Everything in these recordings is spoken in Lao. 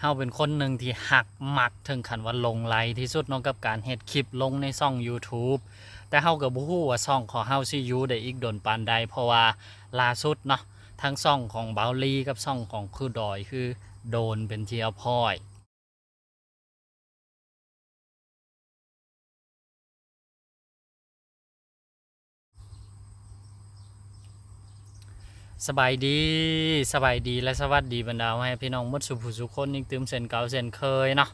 ເຮົາເປັນຄົນໜຶ່ງທີ່ຮັກມັກເຖິງຂັ້ນວ່າຫຼົງໄຫຼທີ່ສຸດເນາະ ກັບການເຮັດຄລິບລົງໃນຊ່ອງຢູທູບ, ແຕ່ເຮົາກໍບໍ່ຮູ້ວ່າຊ່ອງຂອງເຮົາຊິຢູ່ໄດ້ອີກດົນປານໃດ ເພາະວ່າລ່າສຸດເນາະ ທັງຊ່ອງຂອງບ່າວລີກັບຊ່ອງຂອງຄູດອຍ ຄືໂດນເປັນທີ່ຮຽບຮ້ອຍ. ສະບາຍດີ, ສະບາຍດີ ແລະ ສະຫວັດດີບັນດາພໍ່ແມ່ພີ່ນ້ອງໝົດສູ່ຜູ້ສູ່ຄົນອີກຕື່ມເຊັ່ນເກົ່າເຊັ່ນເຄີຍເນາະ.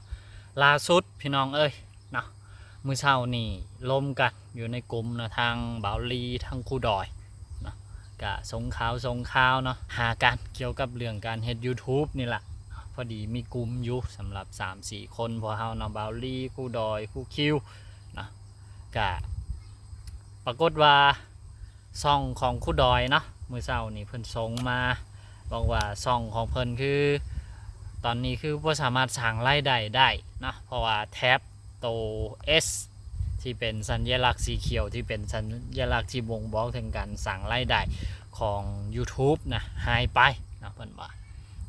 ລ່າສຸດພີ່ນ້ອງເອີຍເນາະ, ມື້ເຊົ້ານີ້ລົມກັນຢູ່ໃນກຸ່ມເນາະ ທັງບ່າວລີ ທັງຄູດອຍເນາະ ກະສົ່ງຂ່າວ ສົ່ງຂ່າວເນາະ ຫາກັນກ່ຽວກັບເລື່ອງການເຮັດຢູທູບນີ້ລະ. ພໍດີມີກຸ່ມຢູ່ສຳລັບສາມສີ່ຄົນພວກເຮົາເນາະ, ບ່າວລີ ຄູດອຍ ຄູຄິວເນາະ. ກະປາກົດວ່າຊ່ອງຂອງຄູດອຍເນາະ ມື້ເຊົ້ານີ້ເພິ່ນສົ່ງມາບອກວ່າຊ່ອງຂອງເພິ່ນຄື ຕອນນີ້ຄືບໍ່ສາມາດສ້າງລາຍໄດ້ໄດ້ເນາະ ເພາະວ່າແທັບໂຕ S ທີ່ເປັນສັນຍະລັກສີຂຽວ ທີ່ເປັນສັນຍະລັກທີ່ບົ່ງບອກເຖິງການສ້າງລາຍໄດ້ຂອງຢູທູບນະ ຫາຍໄປເນາະ ເພິ່ນວ່າ.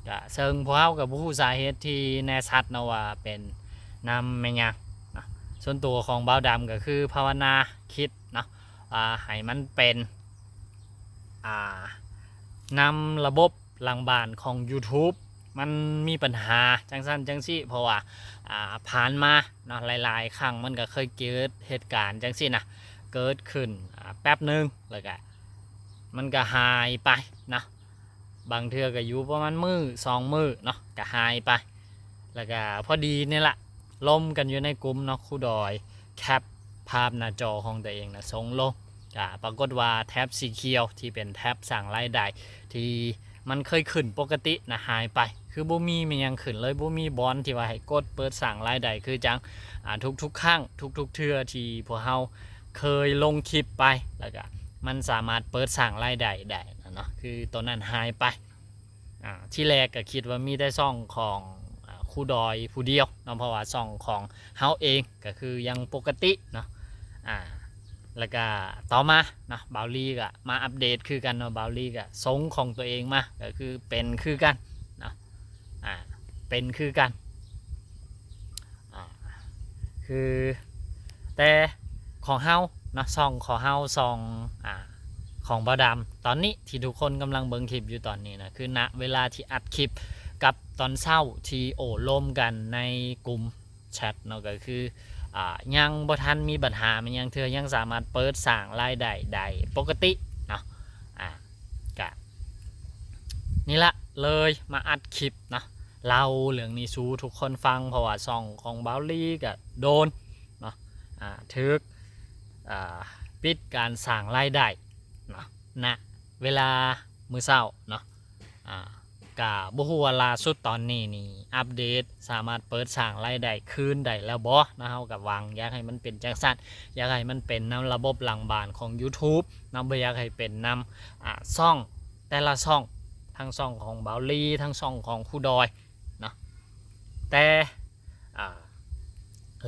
ກະເຊິ່ງພວກເຮົາກໍບໍ່ຮູ້ສາເຫດທີ່ແນ່ຊັດເນາະ ວ່າເປັນນຳແມ່ນຫຍັງເນາະ. ສ່ວນຕົວຂອງບ່າວດຳກໍຄືພາວະນາຄິດເນາະ ວ່າໃຫ້ມັນເປັນ ອ່າ ນຳລະບົບຫຼັງບ້ານຂອງຢູທູບ ມັນມີບັນຫາຈັ່ງຊັ້ນຈັ່ງຊີ້ ເພາະວ່າ ອ່າ ຜ່ານມາເນາະ ຫຼາຍໆຄັ້ງມັນກໍເຄີຍເກີດເຫດການຈັ່ງຊີ້ນະ ເກີດຂຶ້ນ ອ່າ ແປັບໜຶ່ງ ແລ້ວກະມັນກໍຫາຍໄປເນາະ. ບາງເທື່ອກໍຢູ່ປະມານມື້ສອງມື້ເນາະ ກໍຫາຍໄປ. ແລ້ວກໍພໍດີນີ້ລະ ລົມກັນຢູ່ໃນກຸ່ມເນາະ ຄູດອຍແຄັບພາບໜ້າຈໍຂອງຕົວເອງນະ ສົ່ງລົງ ກະປາກົດວ່າແທັບສີຂຽວທີ່ເປັນແທັບສ້າງລາຍໄດ້ທີ່ມັນເຄີຍຂຶ້ນປົກກະຕິນະ ຫາຍໄປ. ຄືບໍ່ມີແມ່ນຫຍັງຂຶ້ນເລີຍ, ບໍ່ມີບ່ອນທີ່ວ່າໃຫ້ກົດເປີດສ້າງລາຍໄດ້ ຄືຈັ່ງ ອ່າ ທຸກໆຄັ້ງ ທຸກໆເທື່ອທີ່ພວກເຮົາເຄີຍລົງຄລິບໄປ ແລ້ວກະມັນສາມາດເປີດສ້າງລາຍໄດ້ໄດ້ນະເນາະ ຄືໂຕນັ້ນຫາຍໄປ. ອ່າ ທີແລກກໍຄິດວ່າມີແຕ່ຊ່ອງຂອງ ອ່າ ຄູດອຍຜູ້ດຽວເນາະ ເພາະວ່າຊ່ອງຂອງເຮົາເອງກໍຄືຍັງປົກກະຕິເນາະ. ອ່າ ແລ້ວກະຕໍ່ມາເນາະ ບ່າວລີກໍມາອັບເດດຄືກັນເນາະ, ບ່າວລີກໍສົ່ງຂອງຕົວເອງມາ ກໍຄືເປັນຄືກັນເນາະ. ອ່າ ເປັນຄືກັນ ອ່າ ຄື ແຕ່ຂອງເຮົາເນາະ ຊ່ອງຂອງເຮົາ ຊ່ອງ ອ່າ ຂອງບ່າວດຳ ຕອນນີ້ທີ່ທຸກຄົນກຳລັງເບິ່ງຄລິບຢູ່ຕອນນີ້ນະ ຄືນະເວລາທີ່ອັດຄລິບກັບຕອນເຊົ້າທີ່ໂອ້ລົມກັນໃນກຸ່ມແຊັດເນາະ ກໍຄື ອ່າ ຍັງບໍ່ທັນມີບັນຫາແມ່ນຫຍັງເທື່ອ ຍັງສາມາດເປີດສ້າງລາຍໄດ້ໄດ້ປົກກະຕິເນາະ. ອ່າ ກະ ນີ້ລະ ເລີຍມາອັດຄລິບເນາະ ເລົ່າເລື່ອງນີ້ສູ່ທຸກຄົນຟັງ ເພາະວ່າຊ່ອງຂອງບ່າວລີກະໂດນເນາະ ອ່າ ຖືກ ອ່າ ປິດການສ້າງລາຍໄດ້ເນາະ ນະເວລາມື້ເຊົ້າເນາະ. ອ່າ ກະບໍ່ຮູ້ວ່າລ່າສຸດຕອນນີ້ນີ້ອັບເດດສາມາດເປີດສ້າງລາຍໄດ້ຄືນໄດ້ແລ້ວບໍ່ເນາະ. ເຮົາກະຫວັງຢາກໃຫ້ມັນເປັນຈັ່ງຊັ້ນ, ຢາກໃຫ້ມັນເປັນນຳລະບົບຫຼັງບ້ານຂອງຢູທູບເນາະ, ບໍ່ຢາກໃຫ້ເປັນນຳ ອ່າ ຊ່ອງ ແຕ່ລະຊ່ອງ ທັງຊ່ອງຂອງບ່າວລີ ທັງຊ່ອງຂອງຄູດອຍເນາະ. ແຕ່ ອ່າ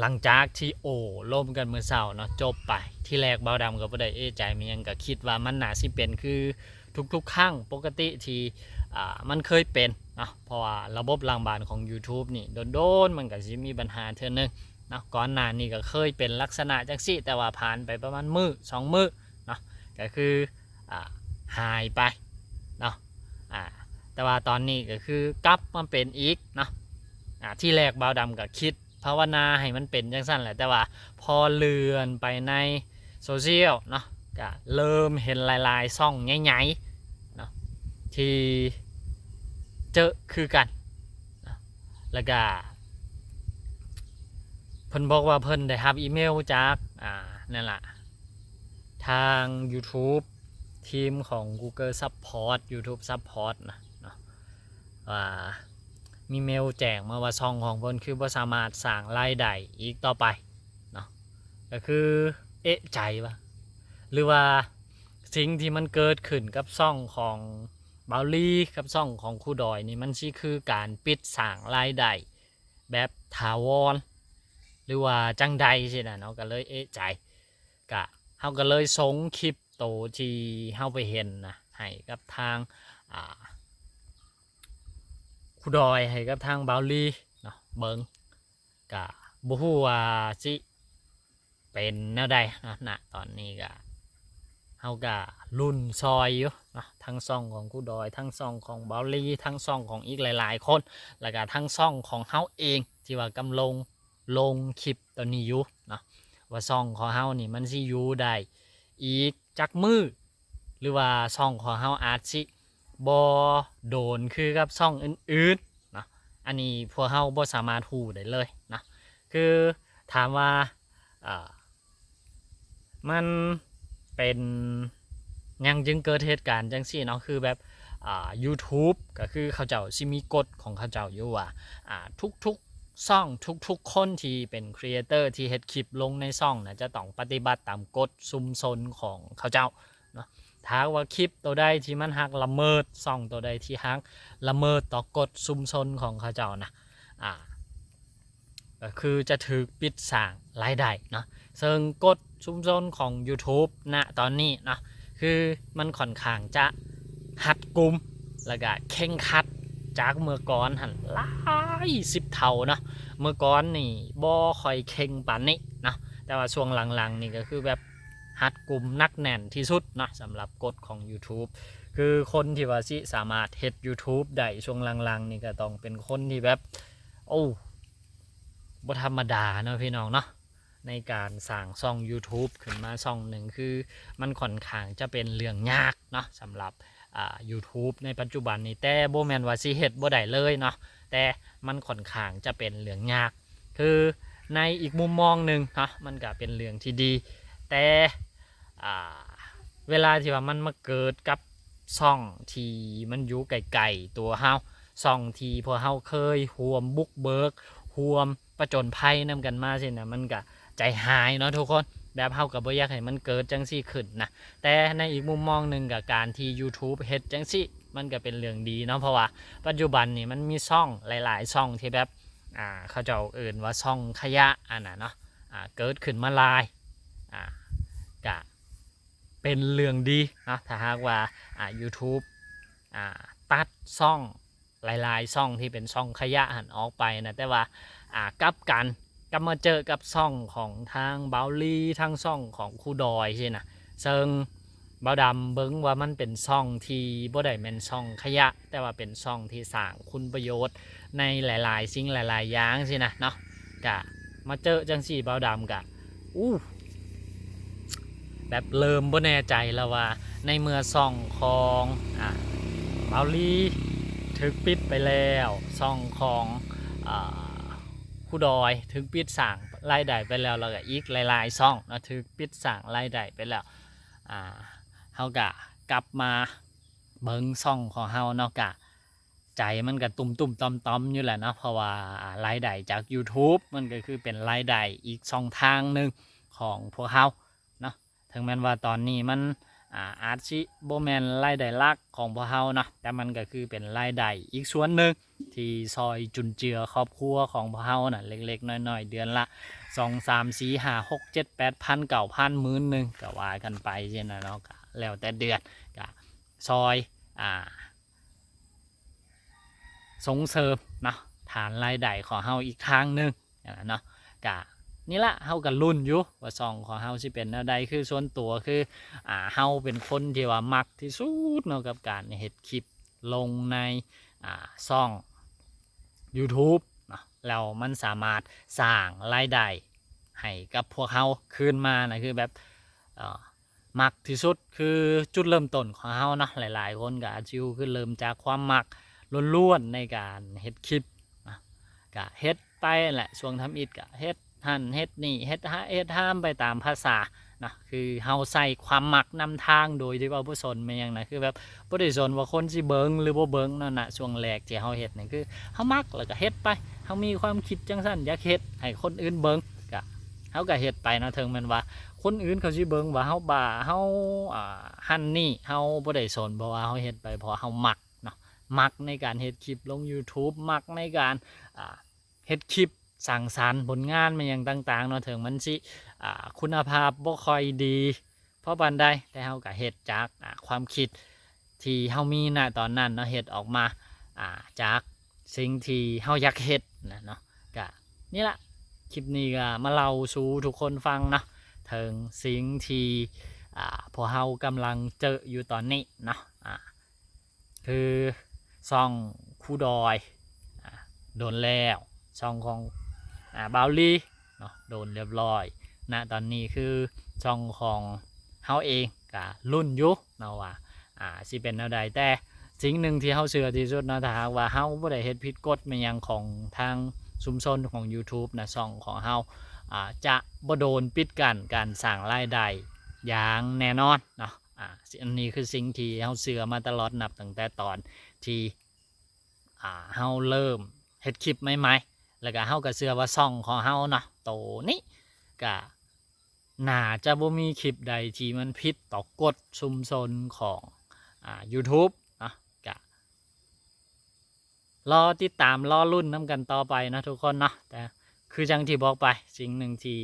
ຫຼັງຈາກທີ່ໂອ້ລົມກັນມື້ເຊົ້າເນາະ ຈົບໄປ, ທີແລກບ່າວດຳກໍບໍ່ໄດ້ເອະໃຈມີຫຍັງ, ກໍຄິດວ່າມັນໜ້າຊິເປັນຄືທຸກໆຄັ້ງປົກກະຕິທີ່ ອ່າ ມັນເຄີຍເປັນເນາະ, ເພາະວ່າລະບົບຫຼັງບ້ານຂອງຢູທູບນີ້ ໂດນໆມັນກໍຊິມີບັນຫາເທື່ອໜຶ່ງເນາະ. ກ່ອນໜ້ານີ້ກໍເຄີຍເປັນລັກສະນະຈັ່ງຊີ້, ແຕ່ວ່າຜ່ານໄປປະມານມື້ສອງມື້ເນາະ ກໍຄື ອ່າ ຫາຍໄປເນາະ. ອ່າ ແຕ່ວ່າຕອນນີ້ກໍຄືກັບມາເປັນອີກເນາະ. ອ່າ ທີແລກບ່າວດຳກໍຄິດພາວະນາໃຫ້ມັນເປັນຈັ່ງຊັ້ນແຫຼະ, ແຕ່ວ່າພໍເລື່ອນໄປໃນໂຊຊຽວເນາະ ກໍເລີ່ມເຫັນຫຼາຍໆຊ່ອງໃຫຍ່ໆເນາະ ທີ່ເຈີຄືກັນເນາະ. ແລ້ວກໍເພິ່ນບອກວ່າເພິ່ນໄດ້ຮັບອີເມວຈາກ ອ່າ ນັ້ນລະ ທາງຢູທູບ ທີມຂອງກູເກີຊັບພອດ ຢູທູບຊັບພອດນະເນາະ ວ່າມີເມວແຈ້ງມາວ່າຊ່ອງຂອງເພິ່ນຄືບໍ່ສາມາດສ້າງລາຍໄດ້ອີກຕໍ່ໄປເນາະ. ກໍຄືເອະໃຈວ່າ ຫຼືວ່າສິ່ງທີ່ມັນເກີດຂຶ້ນກັບຊ່ອງຂອງບ່າວລີ ກັບຊ່ອງຂອງຄູດອຍນີ້ ມັນຊິຄືການປິດສ້າງລາຍໄດ້ແບບຖາວອນ ຫຼືວ່າຈັ່ງໃດຊີ້ນະເນາະ, ກໍເລີຍເອະໃຈ. ກະ ເຮົາກໍເລີຍສົ່ງຄລິບໂຕທີ່ເຮົາໄປເຫັນນະ ໃຫ້ກັບທາງ ອ່າ ຄູ ຜູ້ດອຍໃຫ້ກັບທາງບ່າວລີເນາະເບິ່ງ ກະບໍ່ຮູ້ວ່າຊິເປັນແນວໃດເນາະ. ນະຕອນນີ້ກະ ເຮົາກະລຸ້ນຊ່ອຍຢູ່ເນາະ ທັງຊ່ອງຂອງຄູດອຍ ທັງຊ່ອງຂອງບ່າວລີ ທັງຊ່ອງຂອງອີກຫຼາຍໆຄົນ ແລ້ວກະທັງຊ່ອງຂອງເຮົາເອງ ທີ່ວ່າກຳລັງລົງຄລິບໂຕນີ້ຢູ່ເນາະ ວ່າຊ່ອງຂອງເຮົານີ້ມັນຊິຢູ່ໄດ້ອີກຈັກມື້ ຫຼືວ່າຊ່ອງຂອງເຮົາອາດຊິບໍ່ໂດນຄືກັບຊ່ອງອື່ນໆເນາະ. ອັນນີ້ພວກເຮົາບໍ່ສາມາດຮູ້ໄດ້ເລີຍເນາະ. ຄືຖາມວ່າ ເອີ ມັນເປັນຫຍັງຈຶ່ງເກີດເຫດການຈັ່ງຊີ້ເນາະ ຄືແບບ ອ່າ YouTube ກໍຄືເຂົາເຈົ້າຊິມີກົດຂອງເຂົາເຈົ້າຢູ່ວ່າ ອ່າ ທຸກໆຊ່ອງ ທຸກໆຄົນທີ່ເປັນ creator ທີ່ເຮັດຄລິບລົງໃນຊ່ອງນະ ຈະຕ້ອງປະຕິບັດຕາມກົດຊຸມຊົນຂອງເຂົາເຈົ້າເນາະ. ຖ້າຫາກວ່າຄລິບໂຕໃດທີ່ມັນຫາກລະເມີດ ຊ່ອງໂຕໃດທີ່ຫາກລະເມີດຕໍ່ກົດຊຸມຊົນຂອງເຂົາເຈົ້ານະ ອ່າ ກໍຄືຈະຖືກປິດສ້າງລາຍໄດ້ເນາະ. ເຊິ່ງກົດຊຸມຊົນຂອງ YouTube ນະຕອນນີ້ເນາະ ຄືມັນຂ້ອນຂ້າງຈະຮັດກຸມ ແລ້ວກະເຄັ່ງຄັດຈາກເມື່ອກ່ອນຫັ້ນຫຼາຍສິບເທົ່າເນາະ. ເມື່ອກ່ອນນີ້ບໍ່ຄ່ອຍເຄັ່ງປານນີ້ເນາະ ແຕ່ວ່າຊ່ວງຫຼັງໆນີ້ກໍຄືແບບຮັດກຸມໜັກແໜ້ນທີ່ສຸດເນາະ ສຳລັບກົດຂອງ YouTube. ຄືຄົນທີ່ວ່າຊິສາມາດເຮັດ YouTube ໄດ້ຊ່ວງຫຼັງໆນີ້ ກໍຕ້ອງເປັນຄົນທີ່ແບບ ໂອ້ ບໍ່ທຳມະດາເນາະພີ່ນ້ອງເນາະ ໃນການສ້າງຊ່ອງ YouTube ຂຶ້ນມາຊ່ອງໜຶ່ງ ຄືມັນຂ້ອນຂ້າງຈະເປັນເລື່ອງຍາກເນາະ ສຳລັບ ອ່າ YouTube ໃນປັດຈຸບັນນີ້. ແຕ່ບໍ່ແມ່ນວ່າຊິເຮັດບໍ່ໄດ້ເລີຍເນາະ ແຕ່ມັນຂ້ອນຂ້າງຈະເປັນເລື່ອງຍາກ. ຄືໃນອີກມຸມມອງໜຶ່ງເນາະ ມັນກະເປັນເລື່ອງທີ່ດີ ແຕ່ ອ່າ ເວລາທີ່ວ່າມັນມາເກີດກັບຊ່ອງທີ່ມັນຢູ່ໃກ້ໆຕົວເຮົາ ຊ່ອງທີ່ພວກເຮົາເຄີຍຮ່ວມບຸກເບີກ ຮ່ວມປະຈົນໄພນຳກັນມາຊີ້ນະ ມັນກະໃຈຫາຍເນາະທຸກຄົນ. ແບບເຮົາກໍບໍ່ຢາກໃຫ້ມັນເກີດຈັ່ງຊີ້ຂຶ້ນນະ ແຕ່ໃນອີກມຸມມອງໜຶ່ງ ກໍການທີ່ YouTube ເຮັດຈັ່ງຊີ້ ມັນກໍເປັນເລື່ອງດີເນາະ ເພາະວ່າປັດຈຸບັນນີ້ມັນມີຊ່ອງຫຼາຍໆຊ່ອງທີ່ແບບ ອ່າ ເຂົາເຈົ້າເອີ້ນວ່າຊ່ອງຂະຫຍະຫັ້ນນະເນາະ ອ່າ ເກີດຂຶ້ນມາຫຼາຍ ອ່າ ກະເປັນເລື່ອງດີເນາະ ຖ້າຫາກວ່າ ອ່າ YouTube ອ່າ ຕັດຊ່ອງຫຼາຍໆຊ່ອງທີ່ເປັນຊ່ອງຂະຫຍະຫັ້ນອອກໄປນະ. ແຕ່ວ່າ ອ່າ ກັບກັນ ກັບມາເຈີກັບຊ່ອງຂອງທາງບ່າວລີ ທາງຊ່ອງຂອງຄູດອຍຊີ້ນະ ເຊິ່ງບ່າວດຳເບິ່ງວ່າມັນເປັນຊ່ອງທີ່ບໍ່ໄດ້ແມ່ນຊ່ອງຂະຫຍະ ແຕ່ວ່າເປັນຊ່ອງທີ່ສ້າງຄຸນປະໂຫຍດໃນຫຼາຍໆສິ່ງຫຼາຍໆຢ່າງຊີ້ນະເນາະ. ກະມາເຈີຈັ່ງຊີ້ ບ່າວດຳກະ ອູ້ ແບບເລີ່ມບໍ່ແນ່ໃຈແລ້ວວ່າ ໃນເມື່ອຊ່ອງຂອງ ອ່າ ບ່າວລີຖືກປິດໄປແລ້ວ ຊ່ອງຂອງ ອ່າ ຄູດອຍຖືກປິດສ້າງລາຍໄດ້ໄປແລ້ວ ແລ້ວກະອີກຫຼາຍໆຊ່ອງເນາະ ຖືກປິດສ້າງລາຍໄດ້ໄປແລ້ວ ອ່າ ເຮົາກະກັບມາເບິ່ງຊ່ອງຂອງເຮົາເນາະ ກະ ໃຈມັນກະຕຸ້ມໆຕ່ອມໆຢູ່ແຫຼະເນາະ ເພາະວ່າ ອ່າ ລາຍໄດ້ຈາກ YouTube ມັນກໍຄືເປັນລາຍໄດ້ອີກຊ່ອງທາງໜຶ່ງຂອງພວກເຮົາເນາະ. ເຖິງແມ່ນວ່າຕອນນີ້ມັນ ອ່າ ອາດຊິບໍ່ແມ່ນລາຍໄດ້ຫຼັກຂອງພວກເຮົາເນາະ ແຕ່ມັນກໍຄືເປັນລາຍໄດ້ອີກສ່ວນໜຶ່ງທີ່ຊ່ອຍຈຸນເຈືອຄອບຄົວຂອງພວກເຮົານະ ເລັກໆນ້ອຍໆ ເດືອນລະສອງ ສາມ ສີ່ ຫ້າ ຫົກ ເຈັດ ແປດພັນ ເກົ້າພັນ ໝື່ນໜຶ່ງ ກໍວ່າກັນໄປຊີ້ນະເນາະ ກໍແລ້ວແຕ່ເດືອນ ກໍຊ່ອຍ ອ່າ ສົ່ງເສີມເນາະ ຖານລາຍໄດ້ຂອງເຮົາອີກທາງໜຶ່ງເນາະ. ກະນີ້ລະ ເຮົາກະລຸ້ນຢູ່ວ່າຊ່ອງຂອງເຮົາຊິເປັນແນວໃດ. ຄືສ່ວນຕົວຄື ອ່າ ເຮົາເປັນຄົນທີ່ວ່າມັກທີ່ສຸດເນາະ ກັບການເຮັດຄລິບລົງໃນ ອ່າ ຊ່ອງ YouTube ເນາະ ແລ້ວມັນສາມາດສ້າງລາຍໄດ້ໃຫ້ກັບພວກເຮົາຄືນມານະ ຄືແບບ ເອີ ມັກທີ່ສຸດ ຄືຈຸດເລີ່ມຕົ້ນຂອງເຮົາເນາະ ຫຼາຍໆຄົນກໍອາດຊິຮູ້ ຄືເລີ່ມຈາກຄວາມມັກລ້ວນໆໃນການເຮັດຄລິບນະ ກະເຮັດໄປຫັ້ນແຫຼະ ຊ່ວງທຳອິດກະເຮັດຫັ້ນເຮັດນີ້ ເຮັດຫາ ເຮັດຫາມໄປຕາມພາສາເນາະ ຄືເຮົາໃຊ້ຄວາມມັກນຳທາງ ໂດຍທີ່ວ່າບໍ່ສົນແມ່ນຫຍັງນະ ຄືແບບບໍ່ໄດ້ສົນວ່າຄົນຊິເບິ່ງຫຼືບໍ່ເບິ່ງນັ້ນນະ. ຊ່ວງແລກທີ່ເຮົາເຮັດນີ້ ຄືເຮົາມັກແລ້ວກະເຮັດໄປ ເຮົາມີຄວາມຄິດຈັ່ງຊັ້ນ ຢາກເຮັດໃຫ້ຄົນອື່ນເບິ່ງ ກະ ເຮົາກະເຮັດໄປເນາະ ເຖິງແມ່ນວ່າຄົນອື່ນເຂົາຊິເບິ່ງວ່າເຮົາບ້າ ເຮົາ ອ່າ ຫັ້ນນີ້ ເຮົາບໍ່ໄດ້ສົນ ເພາະວ່າເຮົາເຮັດໄປເພາະເຮົາມັກເນາະ ມັກໃນການເຮັດຄລິບລົງ YouTube ມັກໃນການ ອ່າ ເຮັດຄລິບສ້າງສັນຜົນງານແມ່ນຫຍັງຕ່າງໆເນາະ ເຖິງມັນຊິ ອ່າ ຄຸນນະພາບບໍ່ຄ່ອຍດີພໍປານໃດ ແຕ່ເຮົາກະເຮັດຈາກ ອ່າ ຄວາມຄິດທີ່ເຮົາມີນະຕອນນັ້ນເນາະ ເຮັດອອກມາ ອ່າ ຈາກ ສິ່ງທີ່ເຮົາຢາກເຮັດນະເນາະ. ກະນີ້ລະ ຄລິບນີ້ກະມາເລົ່າສູ່ທຸກຄົນຟັງເນາະ ເຖິງສິ່ງທີ່ ອ່າ ພວກເຮົາກຳລັງເຈີຢູ່ຕອນນີ້ເນາະ ອ່າ ຄືຊ່ອງຄູດອຍ ອ່າ ໂດນແລ້ວ, ຊ່ອງຂອງ ອ່າ ບ່າວລີເນາະ ໂດນລຽບລ້ອຍ. ນະຕອນນີ້ຄືຊ່ອງຂອງເຮົາເອງກະລຸ້ນຢູ່ເນາະວ່າ ອ່າ ຊິເປັນແນວໃດ, ແຕ່ສິ່ງໜຶ່ງທີ່ເຮົາເຊື່ອທີ່ສຸດເນາະ ຖ້າຫາກວ່າເຮົາບໍ່ໄດ້ເຮັດຜິດກົດແມ່ນຫຍັງຂອງທາງຊຸມຊົນຂອງ YouTube ນະ, ຊ່ອງຂອງເຮົາ ອ່າ ຈະບໍ່ໂດນປິດກັ້ນການສ້າງລາຍໄດ້ຢ່າງແນ່ນອນເນາະ. ອ່າ ອັນນີ້ຄືສິ່ງທີ່ເຮົາເຊື່ອມາຕະຫຼອດ ນັບຕັ້ງແຕ່ຕອນທີ່ ອ່າ ເຮົາເລີ່ມເຮັດຄລິບໃໝ່ໆ ແລ້ວກະເຮົາກະເຊື່ອວ່າຊ່ອງຂອງເຮົາເນາະ ໂຕນີ້ກະໜ້າຈະບໍ່ມີຄລິບໃດທີ່ມັນຜິດຕໍ່ກົດຊຸມຊົນຂອງ ອ່າ YouTube ເນາະ. ກະລໍຕິດຕາມ ລໍລຸ້ນນຳກັນຕໍ່ໄປເນາະທຸກຄົນເນາະ. ແຕ່ຄືຈັ່ງທີ່ບອກໄປ ສິ່ງໜຶ່ງທີ່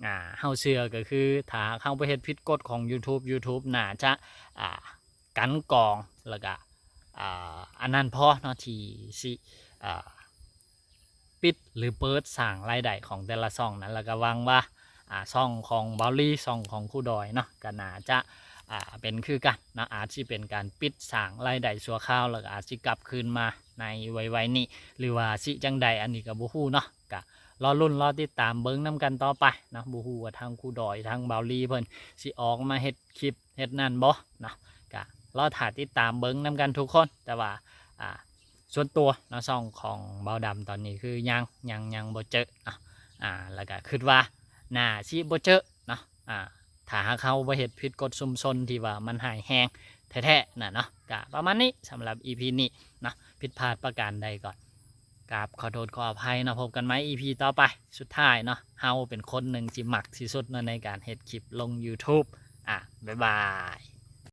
ອ່າ ເຮົາເຊື່ອກະຄື ຖ້າຫາກເຮົາບໍ່ເຮັດຜິດກົດຂອງ YouTube YouTube ໜ້າຈະ ອ່າ ກັ່ນກອງ ແລ້ວກະ ອ່າ ອັນນັ້ນພໍເນາະ ທີ່ຊິ ອ່າ ປິດ ຫຼື ເປີດສ້າງລາຍໄດ້ຂອງແຕ່ລະຊ່ອງນັ້ນ. ແລ້ວກະຫວັງວ່າ ອ່າ ຊ່ອງຂອງບ່າວລີ ຊ່ອງຂອງຄູດອຍເນາະ ກະໜ້າຈະ ອ່າ ເປັນຄືກັນເນາະ, ອາດຊິເປັນການປິດສ້າງລາຍໄດ້ຊົ່ວຄາວ ແລ້ວກະອາດຊິກັບຄືນມາໃນໄວໆນີ້ ຫຼືວ່າຊິຈັ່ງໃດ ອັນນີ້ກະບໍ່ຮູ້ເນາະ. ກະລໍລຸ້ນ ລໍຕິດຕາມເບິ່ງນຳກັນຕໍ່ໄປເນາະ. ບໍ່ຮູ້ວ່າທາງຄູດອຍ ທາງບ່າວລີເພິ່ນຊິອອກມາເຮັດຄລິບເຮັດນັ້ນບໍ່ເນາະ, ກະລໍຖ້າຕິດຕາມເບິ່ງນຳກັນທຸກຄົນ. ແຕ່ວ່າ ອ່າ ສ່ວນຕົວເນາະ ຊ່ອງຂອງບ່າວດຳຕອນນີ້ຄືຍັງ ຍັງ ຍັງບໍ່ເຈີເນາະ. ອ່າ ແລ້ວກະຄິດວ່າໜ້າຊິບໍ່ເຈີເນາະ ອ່າ ຖ້າຫາກເຮົາບໍ່ເຮັດຜິດກົດຊຸມຊົນທີ່ວ່າມັນຮ້າຍແຮງແທ້ໆນະເນາະ. ກະປະມານນີ້ສຳລັບ ອີພີ ນີ້ເນາະ, ຜິດພາດປະການໃດກໍກາບຂໍໂທດຂໍອະໄພເນາະ. ພົບກັນໃໝ່ ອີພີ ຕໍ່ໄປ. ສຸດທ້າຍເນາະ ເຮົາເປັນຄົນໜຶ່ງທີ່ມັກທີ່ສຸດເນາະໃນການເຮັດຄລິບລົງ YouTube. ອ່າ ບາຍບາຍ.